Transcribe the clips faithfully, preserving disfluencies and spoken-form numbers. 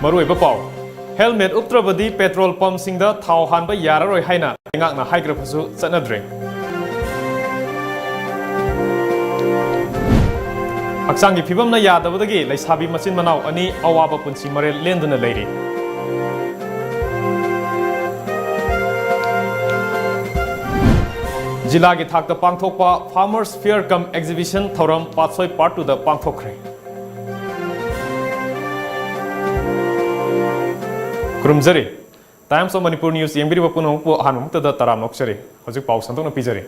ꯃꯔꯨꯑꯣꯏꯕ ꯄꯥꯎ: helmet ꯎꯞꯇ꯭ꯔꯕꯗꯤ petrol ꯄꯝꯁꯤꯡꯗ ꯊꯥꯎ ꯍꯥꯟꯕ ꯌꯥꯔꯔꯣꯏ ꯍꯥꯏꯅ ꯂꯩꯉꯥꯛꯅ ꯍꯥꯏꯈ꯭ꯔꯕꯁꯨ ꯆꯠꯅꯗ꯭ꯔꯦ꯫ ꯍꯛꯆꯥꯡꯒꯤ ꯐꯤꯕꯝꯅ ꯌꯥꯗꯕꯗꯒꯤ ꯂꯩꯁꯥꯕꯤ ꯃꯆꯤꯟ ꯃꯅꯥꯎ ꯑꯅꯤ ꯑꯋꯥꯕ ꯄꯨꯟꯁꯤ ꯃꯔꯦꯜ ꯂꯦꯟꯗꯨꯅ ꯂꯩꯔꯤ꯫ ꯖꯤꯂꯥꯒꯤ ꯊꯥꯛꯇ ꯄꯥꯡꯊꯣꯛꯄ Farmers Fair cum Exhibition ꯊꯧꯔꯝ ꯄꯥꯠꯁꯣꯏ Part two the ꯄꯥꯡꯊꯣꯛꯈ꯭ꯔꯦ꯫ ꯈꯨꯔꯨꯝꯖꯔꯤ꯫ Times of Manipur News ꯌꯦꯡꯕꯤꯔꯤꯕ ꯄꯨꯝꯅꯃꯛꯄꯨ ꯑꯍꯥꯟꯕꯃꯛꯇꯗ ꯇꯔꯥꯝꯅ ꯑꯣꯛꯆꯔꯤ꯫ ꯍꯧꯖꯤꯛ ꯄꯥꯎ ꯁꯟꯗꯣꯛꯅ ꯄꯤꯖꯔꯤ꯫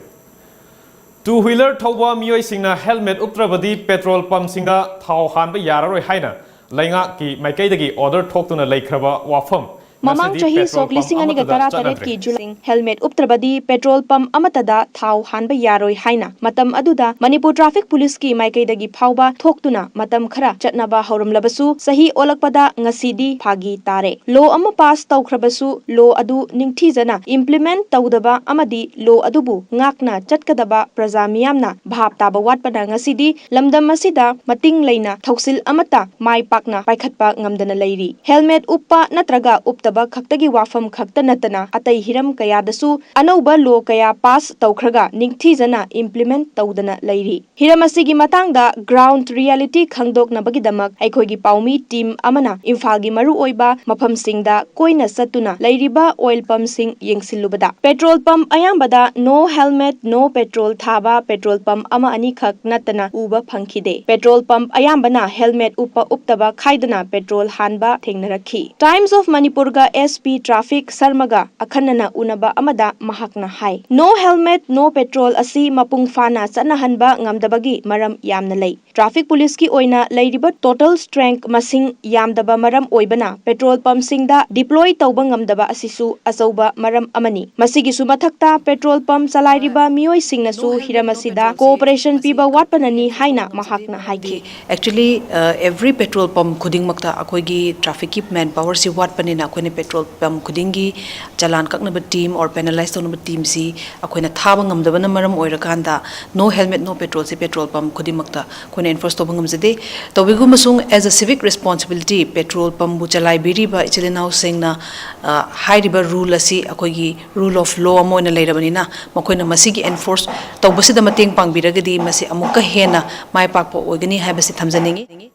Two wheeler ꯊꯧꯕ ꯃꯤꯑꯣꯏꯁꯤꯡꯅ ꯍꯦꯜꯃꯦꯠ ꯎꯞꯇ꯭ꯔꯕꯗꯤ ꯄꯦꯇ꯭ꯔꯣꯜ ꯄꯝꯁꯤꯡꯗ ꯊꯥꯎ ꯍꯥꯟꯕ ꯌꯥꯔꯔꯣꯏ ꯍꯥꯏꯅ ꯂꯩꯉꯥꯛꯀꯤ ꯃꯥꯏꯀꯩꯗꯒꯤ ꯑꯣꯔꯗꯔ ꯊꯣꯛꯇꯨꯅ ꯂꯩꯈ꯭ꯔꯕ ꯋꯥꯐꯝ ꯃꯃꯥꯡ ꯉꯁꯤꯗꯤ ꯆꯍꯤ ꯄꯦꯇ꯭ꯔꯣꯜ ꯁꯣꯛ ꯄꯝ ꯂꯤꯁꯤꯡ ꯑꯅꯤꯒ ꯑꯃꯠꯇꯗ ꯇꯔꯥ ꯆꯠꯅꯗ꯭ꯔꯦ꯫ ꯇꯔꯦꯠꯀꯤ ꯖꯨꯂꯥꯏ ꯍꯦꯜꯃꯦꯠ ꯎꯞꯇ꯭ꯔꯕꯗꯤ ꯄꯦꯇ꯭ꯔꯣꯜ ꯄꯝ ꯑꯃꯠꯇꯗ ꯊꯥꯎ ꯍꯥꯟꯕ ꯌꯥꯔꯣꯏ ꯍꯥꯏꯅ ꯃꯇꯝ ꯑꯗꯨꯗ ꯃꯅꯤꯄꯨꯔ ꯇ꯭ꯔꯥꯐꯤꯛ ꯄꯨꯂꯤꯁꯀꯤ ꯃꯥꯏꯀꯩꯗꯒꯤ ꯐꯥꯎꯕ ꯊꯣꯛꯇꯨꯅ ꯃꯇꯝ ꯈꯔ ꯆꯠꯅꯕ ꯍꯧꯔꯝꯂꯕꯁꯨ, ꯆꯍꯤ ꯑꯣꯜꯂꯛꯄꯗ ꯉꯁꯤꯗꯤ ꯐꯥꯒꯤ ꯇꯥꯔꯦ꯫ ꯂꯣ ꯑꯃ ꯄꯥꯁ ꯇꯧꯈ꯭ꯔꯕꯁꯨ ꯂꯣ ꯑꯗꯨ ꯅꯤꯡꯊꯤꯖꯅ ꯏꯝꯄ꯭ꯂꯤꯃꯦꯟꯠ ꯇꯧꯗꯕ ꯑꯃꯗꯤ ꯂꯣ ꯑꯗꯨꯕꯨ ꯉꯥꯛꯅ ꯆꯠꯀꯗꯕ ꯄ꯭ꯔꯖꯥ ꯃꯤꯌꯥꯝꯅ ꯚꯥꯞ ꯇꯥꯕ ꯋꯥꯠꯄꯅ ꯉꯁꯤꯗꯤ ꯂꯝꯗꯝ ꯑꯁꯤꯗ ꯃꯇꯤꯡ ꯂꯩꯅ ꯊꯧꯁꯤꯜ ꯑꯃꯠꯇ ꯃꯥꯏ ꯄꯥꯛꯅ ꯄꯥꯏꯈꯠꯄ ꯉꯝꯗꯅ ꯂꯩꯔꯤ꯫ ꯍꯦꯜꯃꯦꯠ ꯎꯞꯄ ꯅꯠꯇ꯭ꯔꯒ ꯎꯞꯇꯕ ꯈꯛꯇꯒꯤ ꯋꯥꯐꯝ ꯈꯛꯇ ꯅꯠꯇꯅ ꯑꯇꯩ ꯍꯤꯔꯝ ꯀꯌꯥꯗꯁꯨ ꯑꯅꯧꯕ ꯂꯣ ꯀꯌꯥ ꯄꯥꯁ ꯇꯧꯈ꯭ꯔꯒ ꯅꯤꯡꯊꯤꯖꯅ ꯏꯝꯄ꯭ꯂꯤꯃꯦꯟꯠ ꯇꯧꯗꯅ ꯂꯩꯔꯤ꯫ ꯍꯤꯔꯝ ꯑꯁꯤꯒꯤ ꯃꯇꯥꯡꯗ ꯒ꯭ꯔꯥꯎꯟꯗ ꯔꯤꯌꯦꯂꯤꯇꯤ ꯈꯪꯗꯣꯛꯅꯕꯒꯤꯗꯃꯛ ꯑꯩꯈꯣꯏꯒꯤ ꯄꯥꯎꯃꯤ ꯇꯤꯝ ꯑꯃꯅ ꯏꯝꯐꯥꯜꯒꯤ ꯃꯔꯨꯑꯣꯏꯕ ꯃꯐꯝꯁꯤꯡꯗ ꯀꯣꯏꯅ ꯆꯠꯇꯨꯅ ꯂꯩꯔꯤꯕ ꯑꯣꯏꯜ ꯄꯝꯁꯤꯡ ꯌꯦꯡꯁꯤꯜꯂꯨꯕꯗ, ꯄꯦꯇ꯭ꯔꯣꯜ ꯄꯝ ꯑꯌꯥꯝꯕꯗ "No helmet, no petrol" ꯊꯥꯕ ꯄꯦꯇ꯭ꯔꯣꯜ ꯄꯝ ꯑꯃ ꯑꯅꯤꯈꯛ ꯅꯠꯇꯅ ꯎꯕ ꯐꯪꯈꯤꯗꯦ꯫ ꯄꯦꯇ꯭ꯔꯣꯜ ꯄꯝ ꯑꯌꯥꯝꯕꯅ ꯍꯦꯜꯃꯦꯠ ꯎꯞꯄ ꯎꯞꯇꯕ ꯈꯥꯏꯗꯅ ꯄꯦꯇ꯭ꯔꯣꯜ ꯍꯥꯟꯕ ꯊꯦꯡꯅꯔꯛꯈꯤ꯫ Times of Manipurꯒ S P traffic ꯁꯔꯃꯒ ꯑꯈꯟꯅꯅ ꯎꯅꯕ ꯑꯃꯗ ꯃꯍꯥꯛꯅ ꯍꯥꯏ, "No helmet, no petrol" ꯑꯁꯤ ꯃꯄꯨꯡ ꯐꯥꯅ ꯆꯠꯅꯍꯟꯕ ꯉꯝꯗꯕꯒꯤ ꯃꯔꯝ ꯌꯥꯝꯅ ꯂꯩ꯫ ꯇ꯭ꯔꯥꯐꯤꯛ ꯄꯨꯂꯤꯁꯀꯤ ꯑꯣꯏꯅ ꯂꯩꯔꯤꯕ total strength ꯃꯁꯤꯡ ꯌꯥꯝꯗꯕ ꯃꯔꯝ ꯑꯣꯏꯕꯅ ꯄꯦꯇ꯭ꯔꯣꯜ ꯄꯝꯁꯤꯡꯗ deploy ꯇꯧꯕ ꯉꯝꯗꯕ ꯑꯁꯤꯁꯨ ꯑꯆꯧꯕ ꯃꯔꯝ ꯑꯃꯅꯤ꯫ ꯃꯁꯤꯒꯤꯁꯨ ꯃꯊꯛꯇ ꯄꯦꯇ꯭ꯔꯣꯜ ꯄꯝ ꯆꯂꯥꯏꯔꯤꯕ ꯃꯤꯑꯣꯏꯁꯤꯡꯅꯁꯨ ꯍꯤꯔꯝ ꯑꯁꯤꯗ cooperation ꯄꯤꯕ ꯋꯥꯠꯄꯅꯅꯤ ꯍꯥꯏꯅ ꯃꯍꯥꯛꯅ ꯍꯥꯏꯈꯤ꯫ Actually, uh, every petrol pump ꯈꯨꯗꯤꯡꯃꯛꯇ ꯑꯩꯈꯣꯏꯒꯤ ꯇ꯭ꯔꯥꯐꯤꯛꯀꯤ ꯃꯦꯟ ꯄꯥꯋꯔꯁꯤ ꯋꯥꯠꯄꯅꯤꯅ ꯑꯩꯈꯣꯏꯅ ꯄꯦꯇ꯭ꯔꯣꯜ ꯄꯝ ꯈꯨꯗꯤꯡꯒꯤ ꯆꯂꯥꯟ ꯀꯛꯅꯕ ꯇꯤꯝ ꯑꯣꯔ ꯄꯦꯅꯦꯂꯥꯏꯁ ꯇꯧꯅꯕ ꯇꯤꯝꯁꯤ ꯑꯩꯈꯣꯏꯅ ꯊꯥꯕ ꯉꯝꯗꯕꯅ ꯃꯔꯝ ꯑꯣꯏꯔꯀꯥꯟꯗ, ꯅꯣ ꯍꯦꯜꯃꯦꯠ ꯅꯣ ꯄꯦꯇ꯭ꯔꯣꯜꯁꯤ ꯄꯦꯇ꯭ꯔꯣꯜ ꯄꯝ ꯈꯨꯗꯤꯡꯃꯛꯇ ꯑꯩꯈꯣꯏꯅ ꯑꯦꯟꯐꯣꯔꯁ ꯇꯧꯕ ꯉꯝꯖꯗꯦ꯫ ꯇꯧꯕꯤꯒꯨꯝꯕꯁꯨꯡ, as a civic responsibility, petrol ꯄꯝꯕꯨ ꯆꯂꯥꯏꯕꯤꯔꯤꯕ ꯏꯆꯤꯜ ꯏꯅꯥꯎꯁꯤꯡꯅ, ꯑ, ꯍꯥꯏꯔꯤꯕ ꯔꯨꯜ ꯑꯁꯤ ꯑꯩꯈꯣꯏꯒꯤ ꯔꯨꯜ ꯑꯣꯐ ꯂꯣ ꯑꯃ ꯑꯣꯏꯅ ꯂꯩꯔꯕꯅꯤꯅ, ꯃꯈꯣꯏꯅ ꯃꯁꯤꯒꯤ ꯑꯦꯟꯐꯣꯔꯁ ꯇꯧꯕꯁꯤꯗ ꯃꯇꯦꯡ ꯄꯥꯡꯕꯤꯔꯒꯗꯤ ꯃꯁꯤ ꯑꯃꯨꯛꯀ ꯍꯦꯟꯅ ꯃꯥꯏ ꯄꯥꯛꯄ ꯑꯣꯏꯒꯅꯤ ꯍꯥꯏꯕꯁꯤ ꯊꯝꯖꯅꯤꯡꯏ꯫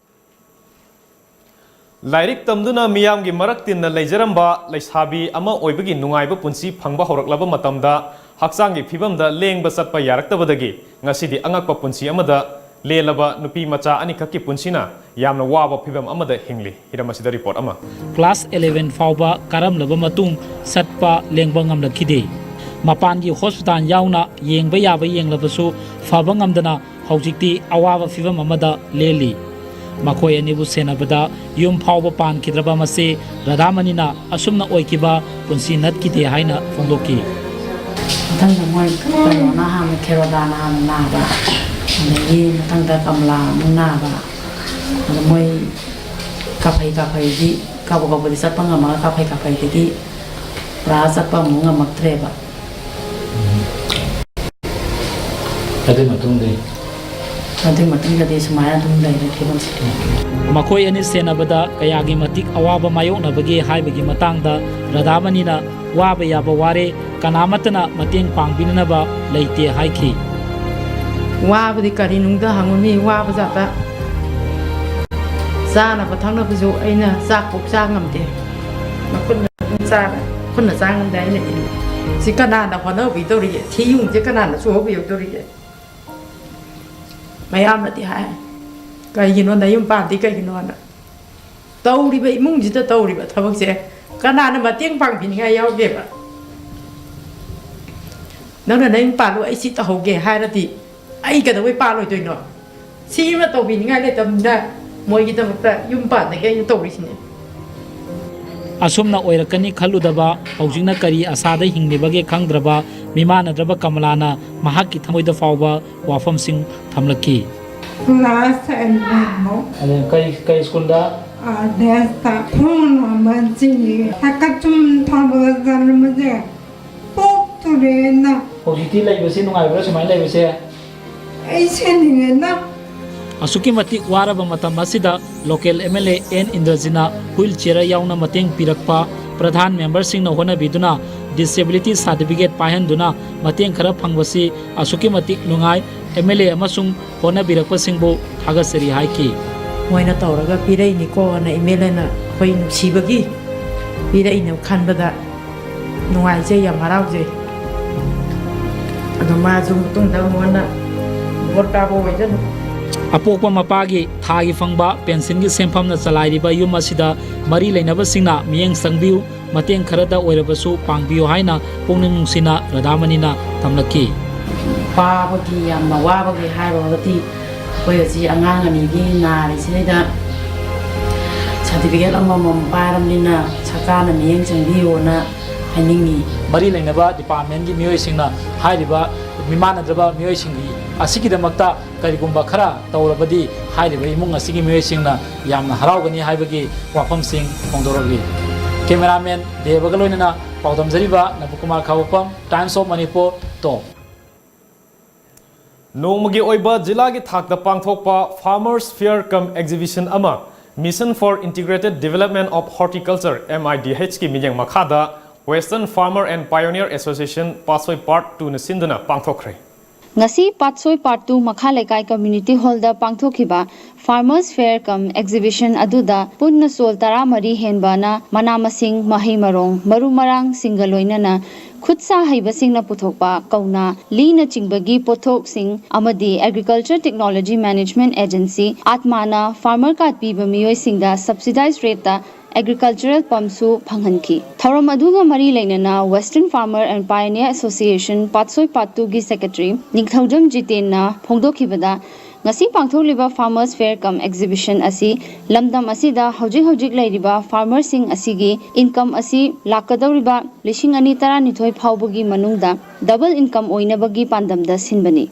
ꯂꯥꯏꯔꯤꯛ ꯇꯝꯗꯨꯅ ꯃꯤꯌꯥꯝꯒꯤ ꯃꯔꯛ ꯇꯤꯟꯅ ꯂꯩꯖꯔꯝꯕ ꯂꯩꯁꯥꯕꯤ ꯑꯃ ꯑꯣꯏꯕꯒꯤ ꯅꯨꯡꯉꯥꯏꯕ ꯄꯨꯟꯁꯤ ꯐꯪꯕ ꯍꯧꯔꯛꯂꯕ ꯃꯇꯝꯗ, ꯍꯛꯆꯥꯡꯒꯤ ꯐꯤꯕꯝꯗ ꯂꯦꯡꯕ ꯆꯠꯄ ꯌꯥꯔꯛꯇꯕꯗꯒꯤ ꯉꯁꯤꯗꯤ ꯑꯉꯛꯄ ꯄꯨꯟꯁꯤ ꯑꯃꯗ ꯂꯦꯜꯂꯕ ꯅꯨꯄꯤ ꯃꯆꯥ ꯑꯅꯤꯈꯛꯀꯤ ꯄꯨꯟꯁꯤꯅ ꯌꯥꯝꯅ ꯋꯥꯕ ꯐꯤꯕꯝ ꯑꯃꯗ ꯍꯤꯡꯂꯤ꯫ ꯍꯤꯔꯝ ꯑꯁꯤꯗ ꯔꯤꯄꯣꯔꯠ ꯑꯃ꯫ ꯀ꯭ꯂꯥꯁ ꯑꯦꯂꯦꯚꯦꯟ ꯐꯥꯎꯕ ꯀꯥꯔꯝꯂꯕ ꯃꯇꯨꯡ ꯆꯠꯄ ꯂꯦꯡꯕ ꯉꯝꯂꯛꯈꯤꯗꯦ꯫ ꯃꯄꯥꯟꯒꯤ ꯍꯣꯁꯄꯤꯇꯥꯜ ꯌꯥꯎꯅ ꯌꯦꯡꯕ ꯌꯥꯕ ꯌꯦꯡꯂꯕꯁꯨ ꯐꯕ ꯉꯝꯗꯅ ꯍꯧꯖꯤꯛꯇꯤ ꯑꯋꯥꯕ ꯐꯤꯕꯝ ꯑꯃꯗ ꯂꯦꯜꯂꯤ꯫ ꯃꯈꯣꯏ ꯑꯅꯤꯕꯨ ꯁꯦꯟꯅꯕꯗ ꯌꯨꯝ ꯐꯥꯎꯕ ꯄꯥꯟꯈꯤꯗ꯭ꯔꯕ ꯃꯆꯦ ꯔꯥꯙꯥꯃꯅꯤꯅ ꯑꯁꯨꯝꯅ ꯑꯣꯏꯈꯤꯕ ꯄꯨꯟꯁꯤ ꯅꯠꯈꯤꯗꯦ ꯍꯥꯏꯅ ꯐꯣꯡꯗꯣꯛꯈꯤ꯫ ꯃꯊꯪꯗ ꯃꯣꯏ ꯀꯩꯅꯣꯅ ꯍꯥꯟꯅ, ꯈꯦꯔꯣꯗꯥꯅ ꯍꯥꯟꯅ ꯅꯥꯕ, ꯑꯗꯒꯤ ꯃꯊꯪꯗ ꯀꯃꯂꯥ ꯑꯃꯨꯛ ꯅꯥꯕ, ꯑꯗ ꯃꯣꯏ ꯀꯥꯐꯩ ꯀꯥꯐꯩꯗꯤ, ꯀꯥꯕ ꯀꯥꯕꯗꯤ ꯆꯠꯄ ꯉꯝꯃꯒ ꯀꯥꯐꯩ ꯀꯥꯐꯩꯗꯒꯤ ꯄꯨꯔꯥ ꯆꯠꯄ ꯑꯃꯨꯛ ꯉꯝꯃꯛꯇ꯭ꯔꯦꯕ꯫ ꯑꯗꯨꯒꯤ ꯃꯇꯨꯡꯗꯤ? ꯑꯗꯨꯒꯤ ꯃꯇꯨꯡꯗꯗꯤ ꯁꯨꯃꯥꯏꯅ ꯑꯗꯨꯝ ꯂꯩꯔꯦ ꯐꯤꯕꯝꯁꯦ꯫ ꯃꯈꯣꯏ ꯑꯅꯤ ꯁꯦꯟꯅꯕꯗ ꯀꯌꯥꯒꯤ ꯃꯇꯤꯛ ꯑꯋꯥꯕ ꯃꯥꯌꯣꯛꯅꯕꯒꯦ ꯍꯥꯏꯕꯒꯤ ꯃꯇꯥꯡꯗ ꯔꯥꯙꯥꯃꯅꯤꯅ ꯋꯥꯕ ꯌꯥꯕ ꯋꯥꯔꯦ, ꯀꯅꯥꯃꯠꯇꯅ ꯃꯇꯦꯡ ꯄꯥꯡꯕꯤꯅꯅꯕ ꯂꯩꯇꯦ ꯍꯥꯏꯈꯤ꯫ ꯋꯥꯕꯗꯤ ꯀꯔꯤꯅꯨꯡꯗ ꯍꯪꯉꯨꯅꯤ, ꯋꯥꯕ ꯖꯥꯠꯇ꯫ ꯆꯥꯅꯕ ꯊꯛꯅꯕꯁꯨ ꯑꯩꯅ ꯆꯥꯛ ꯄꯣꯛ ꯆꯥ ꯉꯝꯗꯦ꯫ ꯃꯈꯨꯠꯅ ꯑꯗꯨꯝ ꯆꯥꯔꯦ꯫ ꯈꯨꯠꯅ ꯆꯥ ꯉꯝꯗꯦ ꯑꯩꯅ ꯏꯟꯕ꯫ ꯁꯤ ꯀꯅꯥꯅ ꯍꯣꯠꯅꯕꯤꯗꯧꯔꯤꯒꯦ? ꯁꯤ ꯌꯨꯝꯁꯦ ꯀꯅꯥꯅ ꯁꯨꯍꯧꯕꯤꯍꯧꯗꯧꯔꯤꯒꯦ? ꯃꯌꯥꯝꯅꯗꯤ ꯍꯥꯏ, "ꯀꯩꯒꯤꯅꯣ ꯅꯌꯨꯝ ꯄꯥꯟꯗꯤ ꯀꯩꯒꯤꯅꯣꯅ?" ꯇꯧꯔꯤꯕ ꯏꯃꯨꯡꯁꯤꯗ ꯇꯧꯔꯤꯕ ꯊꯕꯛꯁꯦ ꯀꯅꯥꯅ ꯃꯇꯦꯡ ꯄꯥꯡꯕꯤꯅꯤꯡꯉꯥꯏ ꯌꯥꯎꯒꯦꯕ? "ꯅꯪꯅ ꯅꯌꯨꯝ ꯄꯥꯜꯂꯨ, ꯑꯩ ꯁꯤ ꯇꯧꯍꯧꯒꯦ" ꯍꯥꯏꯔꯗꯤ ꯑꯩ ꯀꯩꯗꯧꯕꯩ ꯄꯥꯜꯂꯣꯏꯗꯣꯏꯅꯣ? ꯁꯤꯃ ꯇꯧꯕꯤꯅꯤꯡꯉꯥꯏ ꯂꯩꯇꯕꯅꯤꯅ ꯃꯣꯏꯒꯤꯗꯃꯛꯇ ꯌꯨꯝ ꯄꯥꯟꯗꯒꯦ ꯑꯩꯅ ꯇꯧꯔꯤꯁꯤꯅꯦ꯫ ꯑꯁꯨꯝꯅ ꯑꯣꯏꯔꯛꯀꯅꯤ ꯈꯜꯂꯨꯗꯕ, ꯍꯧꯖꯤꯛꯅ ꯀꯔꯤ ꯑꯁꯥꯗ ꯍꯤꯡꯂꯤꯕꯒꯦ ꯈꯪꯗ꯭ꯔꯕ ꯃꯤꯃꯥꯟꯅꯗ꯭ꯔꯕ ꯀꯃꯂꯥꯅ ꯃꯍꯥꯛꯀꯤ ꯊꯃꯣꯏꯗ ꯐꯥꯎꯕ ꯋꯥꯐꯝꯁꯤꯡ ꯊꯝꯂꯛꯈꯤ꯫ Class eleven ꯐꯥꯎ꯫ ꯑꯗꯨ ꯀꯩ, ꯀꯩ ꯁ꯭ꯀꯨꯜꯗ? ꯑꯥ, ꯗꯦꯁꯇ ꯈꯣꯡꯅ ꯑꯃ ꯆꯤꯡꯉꯤ꯫ ꯁꯥꯏꯀꯜ ꯁꯨꯝ ꯊꯧꯔꯒ ꯆꯠꯂꯝꯕꯁꯦ ꯄꯣꯛꯇꯣꯔꯦꯅ꯫ ꯍꯧꯖꯤꯛꯇꯤ ꯂꯩꯕꯁꯦ ꯅꯨꯡꯉꯥꯏꯕ꯭ꯔꯥ ꯁꯨꯃꯥꯏꯅ ꯂꯩꯕꯁꯦ? ꯑꯩ ꯁꯦꯟꯅꯤꯡꯉꯦꯅ꯫ ꯑꯁꯨꯛꯀꯤ ꯃꯇꯤꯛ ꯋꯥꯔꯕ ꯃꯇꯝ ꯑꯁꯤꯗ local M L A N ꯏꯟꯗ꯭ꯔꯖꯤꯠꯅ wheel chair ꯌꯥꯎꯅ ꯃꯇꯦꯡ ꯄꯤꯔꯛꯄ, ꯄ꯭ꯔꯙꯥꯟ ꯃꯦꯝꯕꯔꯁꯤꯡꯅ ꯍꯣꯠꯅꯕꯤꯗꯨꯅ disability certificate ꯄꯥꯏꯍꯟꯗꯨꯅ ꯃꯇꯦꯡ ꯈꯔ ꯐꯪꯕꯁꯤ ꯑꯁꯨꯛꯀꯤ ꯃꯇꯤꯛ ꯅꯨꯡꯉꯥꯏ꯫ M L A ꯑꯃꯁꯨꯡ ꯍꯣꯠꯅꯕꯤꯔꯛꯄꯁꯤꯡꯕꯨ ꯊꯥꯒꯠꯆꯔꯤ ꯍꯥꯏꯈꯤ꯫ ꯃꯣꯏꯅ ꯇꯧꯔꯒ ꯄꯤꯔꯛꯏꯅꯤꯀꯣꯅ M L Aꯅ ꯑꯩꯈꯣꯏ ꯅꯨꯡꯁꯤꯕꯒꯤ ꯄꯤꯔꯛꯏꯅꯦ ꯈꯟꯕꯗ ꯅꯨꯡꯉꯥꯏꯖꯩ, ꯌꯥꯝ ꯍꯔꯥꯎꯖꯩ꯫ ꯑꯗꯣ ꯃꯥꯁꯨ ꯃꯇꯨꯡꯗ ꯑꯃꯨꯛ ꯍꯟꯅ ꯚꯣꯠ ꯀꯥꯕ ꯑꯣꯏꯖꯅꯨ꯫ ꯑꯄꯣꯛꯄ ꯃꯄꯥꯒꯤ ꯊꯥꯒꯤ ꯐꯪꯕ ꯄꯦꯟꯁꯤꯟꯒꯤ ꯁꯦꯟꯐꯝꯅ ꯆꯂꯥꯏꯔꯤꯕ ꯌꯨꯝ ꯑꯁꯤꯗ ꯃꯔꯤ ꯂꯩꯅꯕꯁꯤꯡꯅ ꯃꯤꯠꯌꯦꯡ ꯆꯪꯕꯤꯌꯨ, ꯃꯇꯦꯡ ꯈꯔꯗ ꯑꯣꯏꯔꯕꯁꯨ ꯄꯥꯡꯕꯤꯌꯨ ꯍꯥꯏꯅ ꯄꯨꯛꯅꯤꯡ ꯅꯨꯡꯁꯤꯅ ꯔꯥꯙꯥꯃꯅꯤꯅ ꯇꯝꯂꯛꯈꯤ꯫ ꯄꯥꯕꯒꯤ ꯌꯥꯝꯅ ꯋꯥꯕꯒꯤ ꯍꯥꯏꯔꯨꯔꯒꯗꯤ ꯑꯩꯈꯣꯏ ꯍꯧꯖꯤꯛ ꯑꯉꯥꯡ ꯑꯅꯤꯒꯤ ꯅꯥꯔꯤꯁꯤꯗꯩꯗ certificate ꯑꯃꯃꯝ ꯄꯥꯏꯔꯕꯅꯤꯅ ꯁꯔꯀꯥꯔꯅ ꯃꯤꯠꯌꯦꯡ ꯆꯪꯕꯤꯌꯣꯅ ꯍꯥꯏꯅꯤꯡꯉꯤ꯫ ꯃꯔꯤ ꯂꯩꯅꯕ departmentꯀꯤ ꯃꯤꯑꯣꯏꯁꯤꯡꯅ ꯍꯥꯏꯔꯤꯕ ꯃꯤꯃꯥꯟꯅꯗ꯭ꯔꯕ ꯃꯤꯑꯣꯏꯁꯤꯡꯒꯤ ꯑꯁꯤꯒꯤꯗꯃꯛꯇ ꯀꯔꯤꯒꯨꯝꯕ ꯈꯔ ꯇꯧꯔꯕꯗꯤ ꯍꯥꯏꯔꯤꯕ ꯏꯃꯨꯡ ꯑꯁꯤꯒꯤ ꯃꯤꯑꯣꯏꯁꯤꯡꯅ ꯌꯥꯝꯅ ꯍꯔꯥꯎꯒꯅꯤ ꯍꯥꯏꯕꯒꯤ ꯋꯥꯐꯝꯁꯤꯡ ꯐꯣꯡꯗꯣꯔꯛꯂꯤ꯫ Cameraman ꯗꯦꯕꯒ ꯂꯣꯏꯅꯅ ꯄꯥꯎꯗꯝꯖꯔꯤꯕ ꯅꯕꯀꯨꯃꯥꯔ ꯈꯥꯕꯣꯛꯄꯝ, Times of Manipur, ꯇꯣꯞ꯫ ꯅꯣꯡꯃꯒꯤ ꯑꯣꯏꯕ ꯖꯤꯂꯥꯒꯤ ꯊꯥꯛꯇ ꯄꯥꯡꯊꯣꯛꯄ Farmers Fair cum Exhibition ꯑꯃ Mission for Integrated Development of Horticulture, M I D H ꯀꯤ ꯃꯤꯠꯌꯦꯡ ꯃꯈꯥꯗ Western Farmer and Pioneer Association Patsoi Part two ꯅ ꯁꯤꯟꯗꯨꯅ ꯄꯥꯡꯊꯣꯛꯈ꯭ꯔꯦ꯫ ꯉꯁꯤ ꯄꯥꯠꯁꯣꯏ Part two ꯃꯈꯥ ꯂꯩꯀꯥꯏ community hall ꯗ ꯄꯥꯡꯊꯣꯛꯈꯤꯕ Farmers Fair cum Exhibition ꯑꯗꯨꯗ ꯄꯨꯟꯅ ꯁ꯭ꯇꯣꯜ ꯇꯔꯥꯃꯔꯤ ꯍꯦꯟꯕꯅ ꯃꯅꯥ ꯃꯁꯤꯡ, ꯃꯍꯩ ꯃꯔꯣꯡ, ꯃꯔꯨ ꯃꯔꯥꯡꯁꯤꯡꯒ ꯂꯣꯏꯅꯅ ꯈꯨꯠ ꯁꯥ ꯍꯩꯕꯁꯤꯡꯅ ꯄꯨꯊꯣꯛꯄ ꯀꯧꯅꯥ, ꯂꯤꯅꯆꯤꯡꯕꯒꯤ ꯄꯣꯠꯊꯣꯛꯁꯤꯡ ꯑꯃꯗꯤ Agriculture Technology Management Agency, ꯑꯥꯠꯃꯥꯅ farmer card ꯄꯤꯕ ꯃꯤꯑꯣꯏꯁꯤꯡꯗ subsidized rate ꯇ agricultural pump ꯁꯨ ꯐꯪꯍꯟꯈꯤ꯫ ꯊꯧꯔꯝ ꯑꯗꯨꯒ ꯃꯔꯤ ꯂꯩꯅꯅ Western Farmer and Pioneer Association Patsoi Part two ꯒꯤ secretary ꯅꯤꯡꯊꯧꯖꯝ ꯖꯤꯇꯦꯟꯅ ꯐꯣꯡꯗꯣꯛꯈꯤꯕꯗ, ꯉꯁꯤ ꯄꯥꯡꯊꯣꯛꯂꯤꯕ Farmers Fair cum Exhibition ꯑꯁꯤ ꯂꯝꯗꯝ ꯑꯁꯤꯗ ꯍꯧꯖꯤꯛ ꯍꯧꯖꯤꯛ ꯂꯩꯔꯤꯕ farmer ꯁꯤꯡ ꯑꯁꯤꯒꯤ income ꯑꯁꯤ ꯂꯥꯛꯀꯗꯧꯔꯤꯕ ꯂꯤꯁꯤꯡ ꯑꯅꯤ ꯇꯔꯥꯅꯤꯊꯣꯏ ꯐꯥꯎꯕꯒꯤ ꯃꯅꯨꯡꯗ double income ꯑꯣꯏꯅꯕꯒꯤ ꯄꯥꯟꯗꯝꯗ ꯁꯤꯟꯕꯅꯤ꯫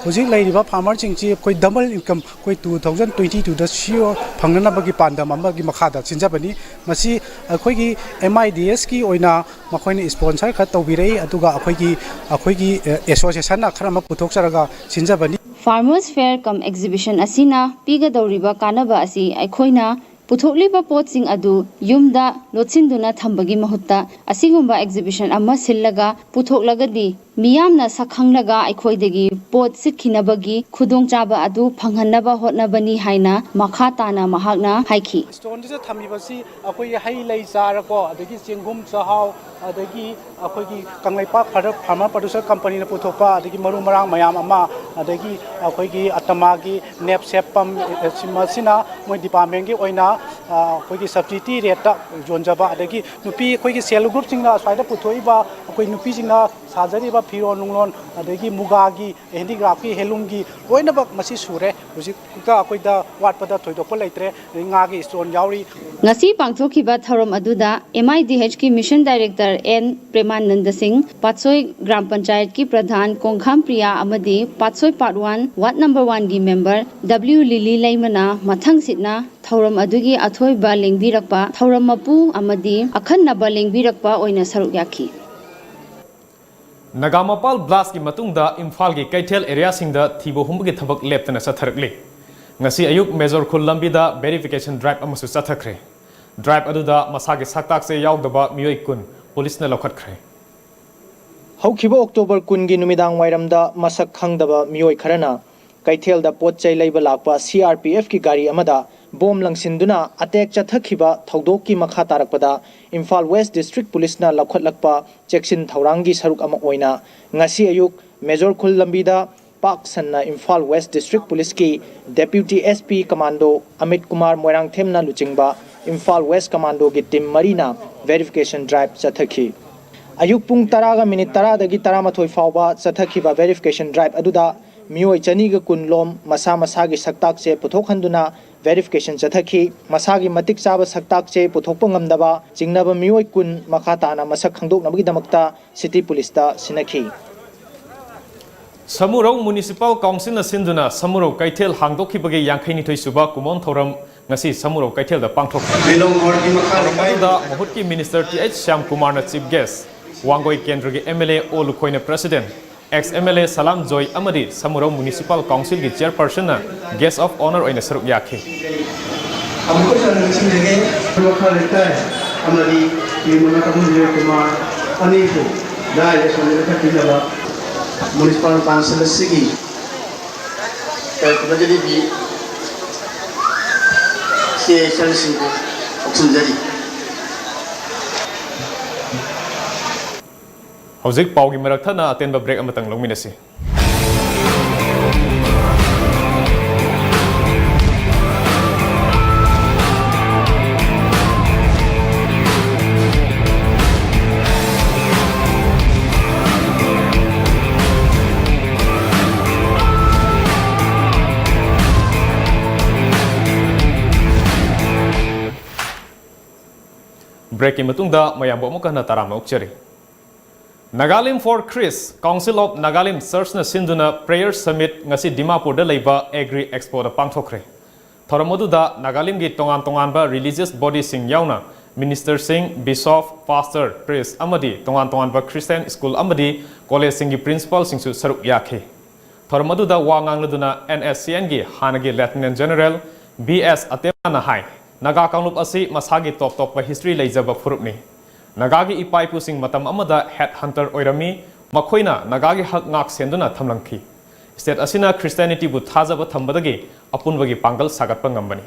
ꯍꯧꯖꯤꯛ ꯂꯩꯔꯤꯕ ꯐꯥꯔꯃꯔꯁꯤꯡꯁꯤ ꯑꯩꯈꯣꯏ ꯗꯕꯜ ꯏꯟꯀꯝ, ꯑꯩꯈꯣꯏ ꯇꯨ ꯊꯥꯎꯖꯟ ꯇ꯭ꯋꯦꯟꯇꯤ ꯇꯨꯗ ꯁꯤꯌꯣꯔ ꯐꯪꯅꯅꯕꯒꯤ ꯄꯥꯟꯗꯝ ꯑꯃꯒꯤ ꯃꯈꯥꯗ ꯁꯤꯟꯖꯕꯅꯤ꯫ ꯃꯁꯤ ꯑꯩꯈꯣꯏꯒꯤ ꯑꯦꯝ ꯑꯥꯏ ꯗꯤ ꯑꯦꯁꯀꯤ ꯑꯣꯏꯅ ꯃꯈꯣꯏꯅ ꯏꯁꯄꯣꯟꯁꯔ ꯈꯔ ꯇꯧꯕꯤꯔꯛꯏ, ꯑꯗꯨꯒ ꯑꯩꯈꯣꯏꯒꯤ ꯑꯩꯈꯣꯏꯒꯤ ꯑꯦꯁꯣꯁꯤꯌꯦꯁꯟꯅ ꯈꯔ ꯑꯃ ꯄꯨꯊꯣꯛꯆꯔꯒ ꯁꯤꯟꯖꯕꯅꯤ꯫ Farmers Fair cum Exhibition ꯑꯁꯤꯅ ꯄꯤꯒꯗꯧꯔꯤꯕ ꯀꯥꯟꯅꯕ ꯑꯁꯤ ꯑꯩꯈꯣꯏꯅ ꯄꯨꯊꯣꯛꯂꯤꯕ ꯄꯣꯠꯁꯤꯡ ꯑꯗꯨ ꯌꯨꯝꯗ ꯂꯣꯠꯁꯤꯟꯗꯨꯅ ꯊꯝꯕꯒꯤ ꯃꯍꯨꯠꯇ ꯑꯁꯤꯒꯨꯝꯕ ꯑꯦꯛꯖꯤꯕꯤꯁꯟ ꯑꯃ ꯁꯤꯜꯂꯒ ꯄꯨꯊꯣꯛꯂꯒꯗꯤ ꯃꯤꯌꯥꯝꯅ ꯁꯛ ꯈꯪꯂꯒ ꯑꯩꯈꯣꯏꯗꯒꯤ ꯄꯣꯠ ꯁꯤꯠꯈꯤꯅꯕꯒꯤ ꯈꯨꯗꯣꯡꯆꯥꯕ ꯑꯗꯨ ꯐꯪꯍꯟꯅꯕ ꯍꯣꯠꯅꯕꯅꯤ ꯍꯥꯏꯅ ꯃꯈꯥ ꯇꯥꯅ ꯃꯍꯥꯛꯅ ꯍꯥꯏꯈꯤ꯫ ꯁ꯭ꯇꯣꯟꯁꯤꯗ ꯊꯝꯃꯤꯕꯁꯤ ꯑꯩꯈꯣꯏꯒꯤ ꯍꯩ ꯂꯩ ꯆꯥꯔꯀꯣ, ꯑꯗꯒꯤ ꯆꯦꯡꯒꯨꯝ ꯆꯥꯛꯍꯥꯎ, ꯑꯗꯒꯤ ꯑꯩꯈꯣꯏꯒꯤ ꯀꯪꯂꯩꯄꯥꯛ ꯐꯥꯔꯃꯔ ꯄ꯭ꯔꯗ꯭ꯌꯨꯁꯔ ꯀꯝꯄꯅꯤꯅ ꯄꯨꯊꯣꯛꯄ ꯑꯗꯒꯤ ꯃꯔꯨ ꯃꯔꯥꯡ ꯃꯌꯥꯝ ꯑꯃ, ꯑꯗꯒꯤ ꯑꯩꯈꯣꯏꯒꯤ ꯑꯇꯃꯥꯒꯤ ꯅꯦꯞꯁꯦꯞ ꯄꯝ, ꯃꯁꯤꯅ ꯃꯣꯏ ꯗꯤꯄꯥꯔꯠꯃꯦꯟꯒꯤ ꯑꯣꯏꯅ ꯑꯩꯈꯣꯏꯒꯤ ꯁꯕꯁꯤꯗꯤ ꯔꯦꯠꯇ ꯌꯣꯟꯖꯕ, ꯑꯗꯒꯤ ꯅꯨꯄꯤ ꯑꯩꯈꯣꯏꯒꯤ ꯁꯦꯜꯐ ꯍꯦꯜꯞ ꯒ꯭ꯔꯨꯞꯁꯤꯡꯅ ꯑꯁ꯭ꯋꯥꯏꯗ ꯄꯨꯊꯣꯛꯏꯕ ꯑꯩꯈꯣꯏ ꯅꯨꯄꯤꯁꯤꯡꯅ ꯁꯥꯖꯔꯤꯕ ꯐꯤꯔꯣꯜ ꯅꯨꯡꯂꯣꯟ, ꯑꯗꯒꯤ ꯃꯨꯒꯥꯒꯤ ꯍꯦꯟꯗꯤꯀ꯭ꯔꯥꯐꯀꯤ ꯍꯦꯟꯂꯨꯝꯒꯤ ꯂꯣꯏꯅꯃꯛ ꯃꯁꯤ ꯁꯨꯔꯦ꯫ ꯍꯧꯖꯤꯛꯇ ꯑꯩꯈꯣꯏꯗ ꯋꯥꯠꯄꯗ ꯊꯣꯏꯗꯣꯛꯄ ꯂꯩꯇ꯭ꯔꯦ꯫ ꯑꯗꯩ ꯉꯥꯒꯤ ꯏꯁꯇꯣꯟ ꯌꯥꯎꯔꯤ꯫ ꯉꯁꯤ ꯄꯥꯡꯊꯣꯛꯈꯤꯕ ꯊꯧꯔꯝ ꯑꯗꯨꯗ ꯑꯦꯝ ꯑꯥꯏ ꯗꯤ ꯑꯩꯆꯀꯤ mission director N Premananda Singh, Patsoi gram ꯄꯟꯆꯥꯌꯠꯀꯤ ꯄ꯭ꯔꯙꯥꯟ ꯀꯣꯡꯈꯥꯝ ꯄ꯭ꯔꯤꯌꯥ ꯑꯃꯗꯤ Patsoi part one ward number ꯋꯥꯟꯒꯤ ꯃꯦꯝꯕꯔ ꯗꯕ꯭ꯂꯤꯎ ꯂꯤꯂꯤ ꯂꯩꯃꯅ ꯃꯊꯪꯁꯤꯠꯅ ꯊꯧꯔꯝ ꯑꯗꯨꯒꯤ ꯑꯊꯣꯏꯕ ꯂꯦꯡꯕꯤꯔꯛꯄ, ꯊꯧꯔꯝ ꯃꯄꯨ ꯑꯃꯗꯤ ꯑꯈꯟꯅꯕ ꯂꯦꯡꯕꯤꯔꯛꯄ ꯑꯣꯏꯅ ꯁꯔꯨꯛ ꯌꯥꯈꯤ꯫ ꯅꯒꯥꯃꯄꯥꯜ ꯕ꯭ꯂꯥꯁꯀꯤ ꯃꯇꯨꯡꯗ ꯏꯝꯐꯥꯜꯒꯤ ꯀꯩꯊꯦꯜ ꯑꯦꯔꯤꯌꯥꯁꯤꯡꯗ ꯊꯤꯕ ꯍꯨꯝꯕꯒꯤ ꯊꯕꯛ ꯂꯦꯞꯇꯅ ꯆꯠꯊꯔꯛꯂꯤ꯫ ꯉꯁꯤ ꯑꯌꯨꯛ ꯃꯦꯖꯣꯔ ꯈꯨꯜ ꯂꯝꯕꯤꯗ ꯚꯦꯔꯤꯐꯤꯀꯦꯁꯟ ꯗ꯭ꯔꯥꯏꯚ ꯑꯃꯁꯨ ꯆꯠꯊꯈ꯭ꯔꯦ꯫ ꯗ꯭ꯔꯥꯏꯚ ꯑꯗꯨꯗ ꯃꯁꯥꯒꯤ ꯁꯛꯇꯥꯛꯆꯦ ꯌꯥꯎꯗꯕ ꯃꯤꯑꯣꯏ ꯀꯨꯟ ꯄꯨꯂꯤꯁꯅ ꯂꯧꯈꯠꯈ꯭ꯔꯦ꯫ ꯍꯧꯈꯤꯕ ꯑꯣꯛꯇꯣꯕꯔ ꯀꯨꯟꯒꯤ ꯅꯨꯃꯤꯗꯥꯡ ꯋꯥꯏꯔꯝꯗ ꯃꯁꯛ ꯈꯪꯗꯕ ꯃꯤꯑꯣꯏ ꯈꯔꯅ ꯀꯩꯊꯦꯜꯗ ꯄꯣꯠ ꯆꯩ ꯂꯩꯕ ꯂꯥꯛꯄ ꯁꯤ ꯑꯥꯔ ꯄꯤ ꯑꯦꯐꯀꯤ ꯒꯥꯔꯤ ꯑꯃꯗ ꯕꯣꯝ ꯂꯪꯁꯤꯟꯗꯨꯅ ꯑꯦꯇꯦꯛ ꯆꯠꯊꯈꯤꯕ ꯊꯧꯗꯣꯛꯀꯤ ꯃꯈꯥ ꯇꯥꯔꯛꯄꯗ ꯏꯝꯐꯥꯜ ꯋꯦꯁ ꯗꯤꯁꯇ꯭ꯔꯤꯛ ꯄꯨꯂꯤꯁꯅ ꯂꯧꯈꯠꯂꯛꯄ ꯆꯦꯛꯁꯤꯟ ꯊꯧꯔꯥꯡꯒꯤ ꯁꯔꯨꯛ ꯑꯃ ꯑꯣꯏꯅ ꯉꯁꯤ ꯑꯌꯨꯛ ꯃꯦꯖꯣꯔ ꯈꯨꯜ ꯂꯝꯕꯤꯗ ꯄꯥꯛ ꯁꯟꯅ ꯏꯝꯐꯥꯜ ꯋꯦꯁ ꯗꯤꯁꯇ꯭ꯔꯤꯛ ꯄꯨꯂꯤꯁꯀꯤ deputy S P commando Amit Kumar ꯃꯣꯏꯔꯥꯡꯊꯦꯝꯅ ꯂꯨꯆꯤꯡꯕ ꯏꯝꯐꯥꯜ ꯋꯦꯁ ꯀꯃꯥꯟꯗꯣꯒꯤ ꯇꯤꯝ ꯃꯔꯤꯅ ꯚꯦꯔꯤꯐꯤꯀꯦꯁꯟ ꯗ꯭ꯔꯥꯏꯚ ꯆꯠꯊꯈꯤ꯫ ꯑꯌꯨꯛ ꯄꯨꯡ ꯇꯔꯥꯒ ꯃꯤꯅꯤꯠ ꯇꯔꯥꯗꯒꯤ ꯇꯔꯥꯃꯥꯊꯣꯏ ꯐꯥꯎꯕ ꯆꯠꯊꯈꯤꯕ ꯚꯦꯔꯤꯐꯤꯀꯦꯁꯟ ꯗ꯭ꯔꯥꯏꯚ ꯑꯗꯨꯗ ꯃꯤꯑꯣꯏ ꯆꯅꯤꯒ ꯀꯨꯟ ꯂꯣꯝ ꯃꯁꯥ ꯃꯁꯥꯒꯤ ꯁꯛꯇꯥꯛꯁꯦ ꯄꯨꯊꯣꯛꯍꯟꯗꯨꯅ ꯚꯦꯔꯤꯐꯤꯀꯦꯁꯟ ꯆꯠꯊꯈꯤ꯫ ꯃꯁꯥꯒꯤ ꯃꯇꯤꯛ ꯆꯥꯕ ꯁꯛꯇꯥꯛꯁꯦ ꯄꯨꯊꯣꯛꯄ ꯉꯝꯗꯕ ꯆꯤꯡꯅꯕ ꯃꯤꯑꯣꯏ ꯀꯨꯟ ꯃꯈꯥ ꯇꯥꯅ ꯃꯁꯛ ꯈꯪꯗꯣꯛꯅꯕꯒꯤꯗꯃꯛꯇ ꯁꯤꯇꯤ ꯄꯨꯂꯤꯁꯇ ꯁꯤꯟꯅꯈꯤ꯫ ꯁꯃꯨꯔꯧ ꯃ꯭ꯌꯨꯅꯤꯁꯤꯄꯥꯜ ꯀꯥꯎꯟꯁꯤꯜꯅ ꯁꯤꯟꯗꯨꯅ ꯁꯃꯨꯔꯧ ꯀꯩꯊꯦꯜ ꯍꯥꯡꯗꯣꯛꯈꯤꯕꯒꯤ ꯌꯥꯡꯈꯩꯅꯤꯊꯣꯏ ꯁꯨꯕ ꯀꯨꯝꯑꯣꯟ ꯊꯧꯔꯝ ꯉꯁꯤ ꯁꯃꯨꯔꯧ ꯀꯩꯊꯦꯜꯗ ꯄꯥꯡꯊꯣꯛꯈꯤ꯫ ꯃꯤꯂꯣꯡ ꯍꯣꯜꯒꯤ ꯃꯈꯥ ꯂꯩꯀꯥꯏ꯫ ꯃꯗꯨꯗ ꯃꯍꯨꯠꯀꯤ ꯃꯤꯅꯤꯁꯇꯔ ꯇꯤ ꯑꯩꯆ ꯁ꯭ꯌꯥꯝꯀꯨꯃꯥꯔꯅ ꯆꯤꯐ ꯒꯦꯁ, ꯋꯥꯡꯒꯣꯏ ꯀꯦꯟꯗ꯭ꯔꯒꯤ ꯑꯦꯝ ꯑꯦꯜ ꯑꯦ ꯑꯣ ꯂꯨꯈꯣꯏꯅ president, ex M L A Salam Joy ꯑꯃꯗꯤ ꯁꯃꯨꯔꯧ ꯃ꯭ꯌꯨꯅꯤꯁꯤꯄꯥꯜ ꯀꯥꯎꯟꯁꯤꯜꯒꯤ ꯆꯦꯌꯔꯄꯔꯁꯟꯅ ꯒꯦꯁ ꯑꯣꯐ ꯑꯣꯅꯔ ꯑꯣꯏꯅ ꯁꯔꯨꯛ ꯌꯥꯈꯤ꯫ ꯑꯃꯨꯛꯀꯁꯨ ꯍꯟꯅ ꯅꯤꯡꯁꯤꯡꯖꯒꯦ, ꯃꯈꯥ ꯂꯩꯀꯥꯏ ꯑꯃꯗꯤ ꯌꯨꯝ ꯃꯅꯥꯛ ꯑꯃ ꯖꯣꯏ ꯀꯨꯃꯥꯔ ꯑꯅꯤꯕꯨ ꯂꯥꯏꯔ ꯁꯣꯟꯗ ꯀꯠꯄꯤꯅꯕ ꯃ꯭ꯌꯨꯅꯤꯁꯤꯄꯥꯜ ꯀꯥꯎꯟꯁꯤꯜ ꯑꯁꯤꯒꯤ ꯀꯔꯤ ꯐꯒꯠꯆꯔꯤꯕꯤ ꯏꯆꯦ ꯏꯆꯟꯁꯤꯡꯕꯨ ꯂꯧꯁꯤꯟꯖꯔꯤ꯫ ꯍꯧꯖꯤꯛ ꯄꯥꯎꯒꯤ ꯃꯔꯛ ꯊꯠꯅ ꯑꯇꯦꯟꯕ ꯕ꯭ꯔꯦꯛ ꯑꯃꯇꯪ ꯂꯧꯃꯤꯟꯅꯁꯤ꯫ ꯕ꯭ꯔꯦꯛꯀꯤ ꯃꯇꯨꯡꯗ ꯃꯌꯥꯝꯕꯨ ꯑꯃꯨꯛ ꯍꯟꯅ ꯇꯔꯥꯝꯅ ꯑꯣꯛꯆꯔꯤ꯫ Nagalim for Christ, Council of Nagalim Churchꯅ ꯁꯤꯟꯗꯨꯅ prayer summit ꯉꯁꯤ ꯗꯤꯃꯥꯄꯨꯔꯗ ꯂꯩꯕ ꯑꯦꯒ꯭ꯔꯤ ꯑꯦꯛꯁꯄꯣꯗ ꯄꯥꯡꯊꯣꯛꯈ꯭ꯔꯦ꯫ ꯊꯧꯔꯝ ꯑꯗꯨꯗ ꯅꯥꯒꯥꯂꯦꯟꯒꯤ ꯇꯣꯉꯥꯟ ꯇꯣꯉꯥꯟꯕ religious bodyꯁꯤꯡ ꯌꯥꯎꯅ ꯃꯤꯅꯤꯁꯇꯔꯁꯤꯡ, ꯕꯤꯁꯣꯞ, ꯄꯥꯁꯇꯔ, ꯄ꯭ꯔꯤꯁ ꯑꯃꯗꯤ ꯇꯣꯉꯥꯟ ꯇꯣꯉꯥꯟꯕ ꯈ꯭ꯔꯤꯁꯇꯤꯌꯥꯟ ꯁ꯭ꯀꯨꯜ ꯑꯃꯗꯤ ꯀꯣꯂꯦꯖꯁꯤꯡꯒꯤ ꯄ꯭ꯔꯤꯟꯁꯤꯄꯥꯜꯁꯤꯡꯁꯨ ꯁꯔꯨꯛ ꯌꯥꯈꯤ꯫ ꯊꯧꯔꯝ ꯑꯗꯨꯗ ꯋꯥ ꯉꯥꯡꯂꯗꯨꯅ ꯑꯦꯟ ꯑꯦꯁ ꯁꯤ ꯑꯦꯟꯒꯤ ꯍꯥꯟꯅꯒꯤ ꯂꯦꯐꯇꯤꯅꯦꯟꯠ ꯖꯦꯅꯔꯦꯜ ꯕꯤ ꯑꯦꯁ ꯑꯇꯦꯃꯥꯅ ꯍꯥꯏ, ꯅꯥꯒꯥ ꯀꯥꯡꯂꯨꯞ ꯑꯁꯤ ꯃꯁꯥꯒꯤ ꯇꯣꯞ ꯇꯣꯞꯄ ꯍꯤꯁꯇ꯭ꯔꯤ ꯂꯩꯖꯕ ꯐꯨꯔꯨꯞꯅꯤ꯫ ꯅꯥꯒꯥꯒꯤ ꯏꯄꯥ ꯏꯄꯨꯁꯤꯡ ꯃꯇꯝ ꯑꯃꯗ ꯍꯦꯗ ꯍꯟꯇꯔ ꯑꯣꯏꯔꯝꯃꯤ, ꯃꯈꯣꯏꯅ ꯅꯥꯒꯥꯒꯤ ꯍꯛ ꯉꯥꯛ ꯁꯦꯟꯗꯨꯅ ꯊꯝꯂꯝꯈꯤ꯫ ꯁ꯭ꯇꯦꯠ ꯑꯁꯤꯅ ꯈ꯭ꯔꯤꯁꯇꯤꯌꯥꯅꯤꯇꯤꯕꯨ ꯊꯥꯖꯕ ꯊꯝꯕꯗꯒꯤ ꯑꯄꯨꯟꯕꯒꯤ ꯄꯥꯡꯒꯜ ꯁꯥꯒꯠꯄ ꯉꯝꯕꯅꯤ꯫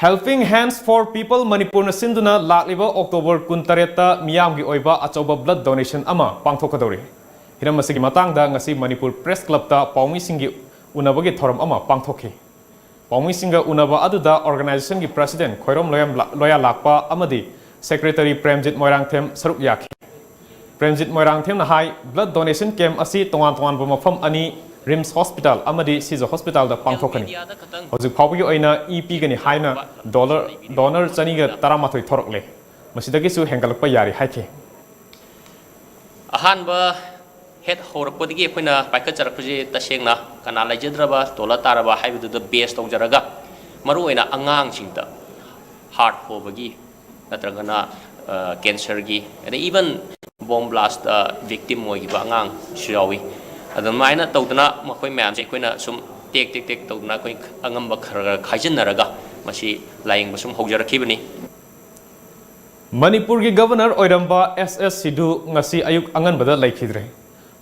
Helping Hands for People ꯃꯅꯤꯄꯨꯔꯅ ꯁꯤꯟꯗꯨꯅ ꯂꯥꯛꯂꯤꯕ ꯑꯣꯛꯇꯣꯕꯔ ꯀꯨꯟꯇꯔꯦꯠꯇ ꯃꯤꯌꯥꯝꯒꯤ ꯑꯣꯏꯕ ꯑꯆꯧꯕ blood donation ꯑꯃ ꯄꯥꯡꯊꯣꯛꯀꯗꯧꯔꯤ꯫ ꯍꯤꯔꯝ ꯑꯁꯤꯒꯤ ꯃꯇꯥꯡꯗ ꯉꯁꯤ ꯃꯅꯤꯄꯨꯔ ꯄ꯭ꯔꯦꯁ ꯀ꯭ꯂꯕꯇ ꯄꯥꯎꯃꯤꯁꯤꯡꯒꯤ ꯎꯅꯕꯒꯤ ꯊꯧꯔꯝ ꯑꯃ ꯄꯥꯡꯊꯣꯛꯈꯤ꯫ ꯄꯥꯎꯃꯤꯁꯤꯡꯒ ꯎꯅꯕ ꯑꯗꯨꯗ ꯑꯣꯔꯒꯅꯥꯏꯖꯦꯁꯟꯒꯤ ꯄ꯭ꯔꯦꯁꯤꯗꯦꯟꯠ ꯈꯣꯏꯔꯣꯝ ꯂꯣꯌꯥꯝ-, ꯂꯣꯌꯥꯂꯥꯛꯄ ꯑꯃꯗꯤ ꯁꯦꯀ꯭ꯔꯦꯇꯔꯤ ꯄ꯭ꯔꯦꯝꯖꯤꯠ ꯃꯣꯏꯔꯥꯡꯊꯦꯝ ꯁꯔꯨꯛ ꯌꯥꯈꯤ꯫ ꯄ꯭ꯔꯦꯝꯖꯤꯠ ꯃꯣꯏꯔꯥꯡꯊꯦꯝꯅ ꯍꯥꯏ, blood donation camp ꯑꯁꯤ ꯇꯣꯉꯥꯟ ꯇꯣꯉꯥꯟꯕ ꯃꯐꯝ ꯑꯅꯤ, ꯔꯤꯝꯁ ꯍꯣꯁꯄꯤꯇꯥꯜ ꯑꯃꯗꯤ ꯁꯤꯖ ꯍꯣꯁꯄꯤꯇꯥꯜꯗ ꯄꯥꯡꯊꯣꯛꯀꯅꯤ꯫ ꯍꯧꯖꯤꯛ ꯐꯥꯎꯕꯒꯤ ꯑꯣꯏꯅ ꯏ ꯄꯤꯒꯅꯤ ꯍꯥꯏꯅ ꯗꯣꯂꯔ, ꯗꯣꯅꯔ ꯆꯅꯤꯒ ꯇꯔꯥꯃꯥꯊꯣꯏ ꯊꯣꯔꯛꯂꯦ꯫ ꯃꯁꯤꯗꯒꯤꯁꯨ ꯍꯦꯟꯒꯠꯂꯛꯄ ꯌꯥꯔꯤ ꯍꯥꯏꯈꯤ꯫ ꯑꯍꯥꯟꯕ ꯍꯦꯛ ꯍꯧꯔꯛꯄꯗꯒꯤ ꯑꯩꯈꯣꯏꯅ ꯄꯥꯏꯈꯠꯆꯔꯛꯄꯁꯦ ꯇꯁꯦꯡꯅ ꯀꯅꯥ ꯂꯩꯖꯗ꯭ꯔꯕ, ꯇꯣꯜꯂ ꯇꯥꯔꯕ ꯍꯥꯏꯕꯗꯨꯗ base ꯇꯧꯖꯔꯒ, ꯃꯔꯨꯑꯣꯏꯅ ꯑꯉꯥꯡꯁꯤꯡꯗ heart ꯍꯣꯕꯒꯤ ꯅꯠꯇ꯭ꯔꯒꯅ, ꯑ, cancer ꯒꯤ, ꯑꯗꯩ even bomb blast, ꯑ, victim ꯑꯣꯏꯈꯤꯕ ꯑꯉꯥꯡꯁꯨ ꯌꯥꯎꯏ꯫ ꯑꯗꯨꯃꯥꯏꯅ ꯇꯧꯗꯅ ꯃꯈꯣꯏ ꯃꯌꯥꯝꯁꯦ ꯑꯩꯈꯣꯏꯅ ꯁꯨꯝ ꯇꯦꯛ ꯇꯦꯛ ꯇꯦꯛ ꯇꯧꯗꯅ ꯑꯩꯈꯣꯏ ꯑꯉꯝꯕ ꯈꯔ ꯈꯔ ꯈꯥꯏꯖꯤꯟꯅꯔꯒ ꯃꯁꯤ ꯂꯥꯌꯦꯡꯕ ꯁꯨꯝ ꯍꯧꯖꯔꯛꯈꯤꯕꯅꯤ꯫ ꯃꯅꯤꯄꯨꯔꯒꯤ ꯒꯕꯔꯅꯔ ꯑꯣꯏꯔꯝꯕ ꯑꯦꯁ ꯑꯦꯁ ꯁꯤꯙꯨ ꯉꯁꯤ ꯑꯌꯨꯛ ꯑꯉꯟꯕꯗ ꯂꯩꯈꯤꯗ꯭ꯔꯦ꯫